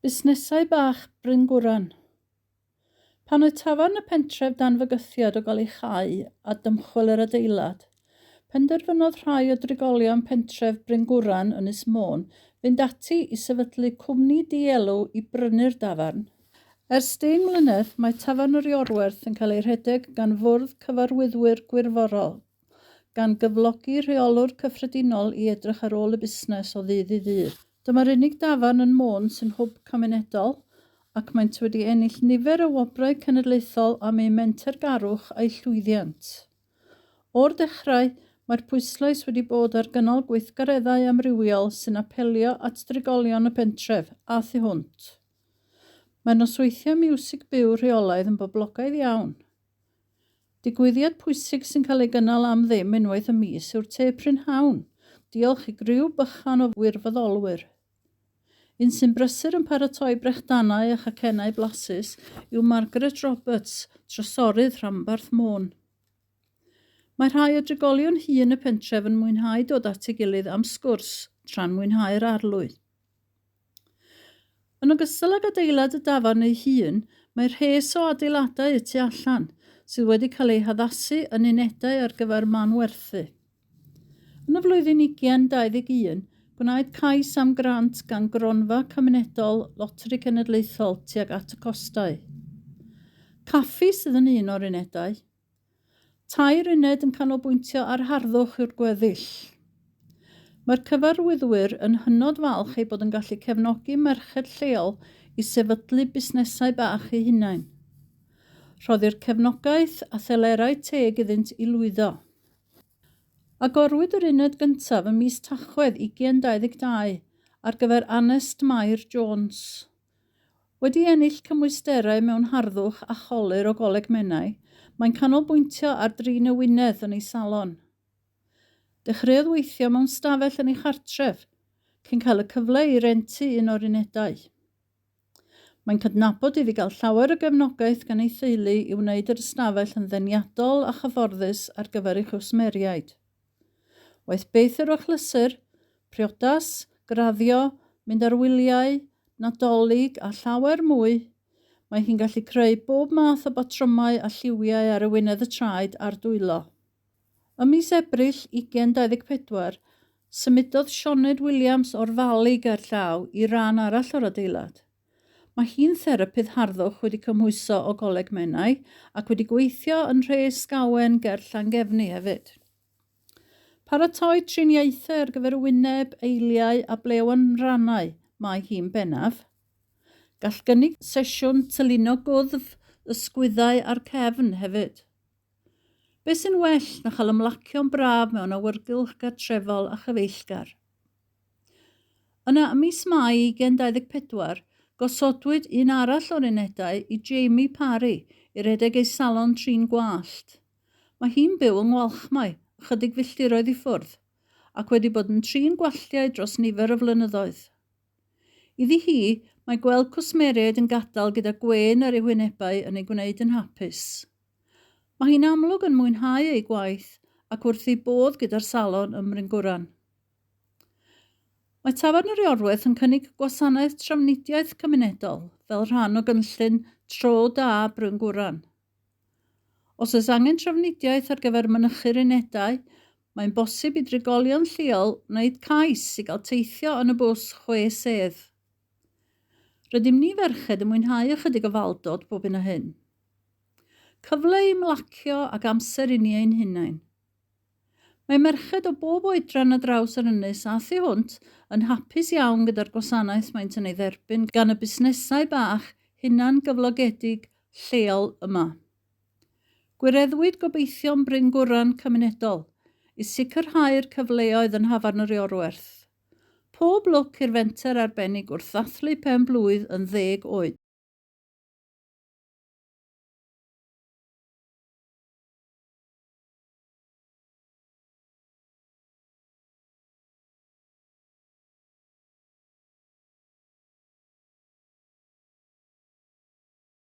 Busnesau bach Bryngwran. Pan oedd tafarn y pentref dan fygythiad o gael ei chau a dymchwel yr adeilad, penderfynodd rhai o drigolion pentref Bryngwran, Ynys Môn, fynd ati i sefydlu cwmni dielw i brynu'r dafarn. Ers deng mlynedd, mae Tafarn yr Iorwerth yn cael ei rhedeg gan Fwrdd Cyfarwyddwyr Gwirfoddol, gan gyflogi rheolwr cyffredinol i edrych ar ôl y busnes o ddydd i ddydd. Dyma'r unig dafarn yn Môn sy'n hwb cymunedol, ac maent wedi ennill nifer o wobrau cenedlaethol am eu mentergarwch a'u llwyddiant. O'r dechrau, mae'r pwyslais wedi bod ar gynnal gweithgareddau amrywiol sy'n apelio at drigolion y pentref, a thu hwnt. Mae'r nosweithiau miwsig byw rheolaidd yn boblogaidd iawn. Digwyddiad pwysig sy'n cael ei gynnal am ddim unwaith y mis yw'r te prynhawn, diolch i griw bychan o wirfoddolwyr. Un sy'n brysur yn paratoi brechdanau a chacennau blasus yw Margaret Roberts, trysorydd rhanbarth Môn. Mae rhai o drigolion hŷn y pentref yn mwynhau dod at ei gilydd am sgwrs tra'n mwynhau'r arlwy. Yn ogystal ag adeilad y dafarn ei hun, mae rhes o adeiladau y tu allan, sydd wedi cael eu haddasu yn unedau ar gyfer manwerthu. Yn y flwyddyn 2021, gwnaed cais am grant gan Gronfa Cymunedol Loteri Cenedlaethol tuag at y costau. Caffi sydd yn un o'r unedau. Tair uned yn canolbwyntio ar harddwch yw'r gweddill. Mae'r cyfarwyddwyr yn hynod falch eu bod yn gallu cefnogi merched lleol i sefydlu busnesau bach eu hunain. Rhoddir cefnogaeth a thelerau teg iddynt i lwyddo. Agorwyd yr uned gyntaf ym mis Tachwedd 2022 ar gyfer Anest Mair Jones. Wedi ennill cymwysterau mewn harddwch a cholur o Goleg Menai, mae'n canolbwyntio ar drin y wynedd yn ei salon. Dechreuodd weithio mewn stafell yn ei chartref, cyn cael y cyfle i rentu un o'r unedau. Mae'n cydnabod iddi gael llawer o gefnogaeth gan ei theulu i wneud yr ystafell yn ddeniadol a chyfforddus ar gyfer ei chwsmeriaid. Waeth beth yw'r achlysur, priodas, graddio, mynd ar wyliau, Nadolig a llawer mwy, mae hi'n gallu creu bob math o batrymau a lliwiau ar ewinedd y traed a'r dwylo. Ym mis Ebrill 2024, symudodd Sioned Williams o'r Fali ger llaw i ran arall o'r adeilad. Mae hi'n therapydd harddwch wedi cymhwyso o Goleg Menai ac wedi gweithio yn Rhes Gawen ger Llangefni hefyd. Paratoi triniaethau ar gyfer y wyneb, eiliau a blew yn rannau mae hi'n bennaf. Gall gynnig sesiwn tylino gwddf, ysgwyddau a'r cefn hefyd. Be sy'n well na chael ymlacio'n braf mewn awyrgylch gartrefol a chyfeillgar? Yna, ym mis Mai 2024, gosodwyd un arall o'r unedau i Jamie Parry i redeg ei salon trin gwallt. Mae hi'n byw yng Ngwalchmai, ychydig filltiroedd i ffwrdd, ac wedi bod yn trin gwalltiau dros nifer o flynyddoedd. Iddi hi, mae gweld cwsmeriaid yn gadael gyda gwên ar eu hwynebau yn ei gwneud yn hapus. Mae hi'n amlwg yn mwynhau ei gwaith ac wrth ei bodd gyda'r salon ym Mryngwran. Mae Tafarn yr Iorwerth yn cynnig gwasanaeth trafnidiaeth cymunedol fel rhan o gynllun Tro Da Bryngwran. Os oes angen trafnidiaeth ar gyfer mynychu'r unedau, mae'n bosib i drigolion lleol wneud cais i gael teithio yn y bws chwe sedd. Rydym ni ferched yn mwynhau ychydig o faldod bob hyn a hyn. Cyfle i ymlacio ac amser i ni ein hunain. Mae merched o bob oedran ar draws yr ynys a thu hwnt yn hapus iawn gyda'r gwasanaeth maent yn ei dderbyn gan y busnesau bach hunangyflogedig lleol yma. Gwireddwyd gobeithion Bryn Gwran cymunedol i sicrhau'r cyfleoedd yn Nhafarn yr Iorwerth. Pob lwc i'r fenter arbennig wrth ddathlu pen-blwydd yn ddeg oed.